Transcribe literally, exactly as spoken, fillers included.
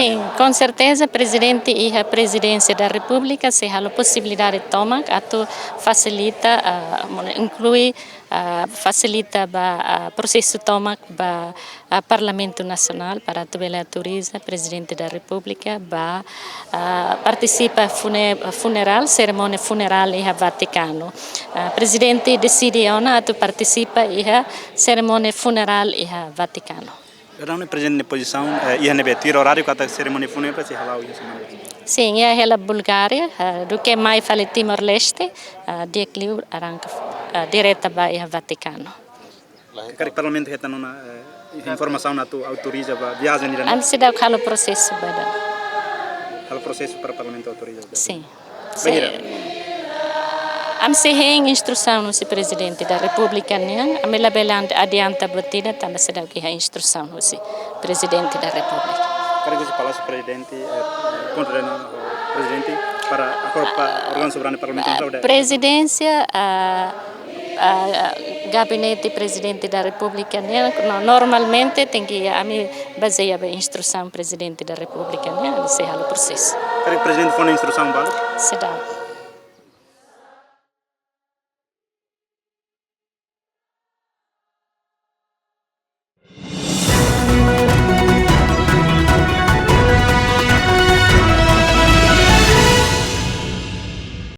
Sin, konserteza, Prezidente iha Prezidénsia da Repúblika sei halo posibilidade tomak atu fasilita, ah, mone-, inklui, ah, fasilita ba, ah, prosesu tomak ba, ah, Parlamentu Nasionál para atu bele autoriza Prezidente da Repúblika ba, ah, partisipa fune-, funerál, serimónia funerál iha Vatikanu. Ah, Prezidente deside ona atu partisipa iha serimónia funerál iha Vatikanu. Daudaun ne'e Prezidente nia pozisaun, eh, iha ne'ebé, tuir oráriu katak serimónia fúnebre sei hala'o iha semana? Sin, iha hela Bulgária, eh, duké mai fali Timor-Leste, eh, di'ak liu arranka, eh, direta ba iha Vatikanu. Karik Parlamentu hetan ona, eh, informasaun atu autoriza ba viajen ida-ne'e? Ami seidauk halo prosesu ba ida-ne'e. Halo prosesu para Parlamentu autoriza ba? Sin. Bainhira? Ami sei hein instrusaun husi Prezidente da Repúblika nian, ami labele an-, adianta buat ida tanba seidauk iha instrusaun husi Prezidente da Repúblika. Karik husi Palásiu Prezidente, eh, kontra ona ho Prezidente para akorda ba órgaun soberanu Parlamentu Nasionál? Prezidénsia, ah, ah, Gabinete Prezidente da Repúblika nian, no-, normalmente tenke ami bazeia ba instrusaun Prezidente da Repúblika nian, ami sei halo prosesu. Karik Prezidente fó ona instrusaun balu? Seidauk.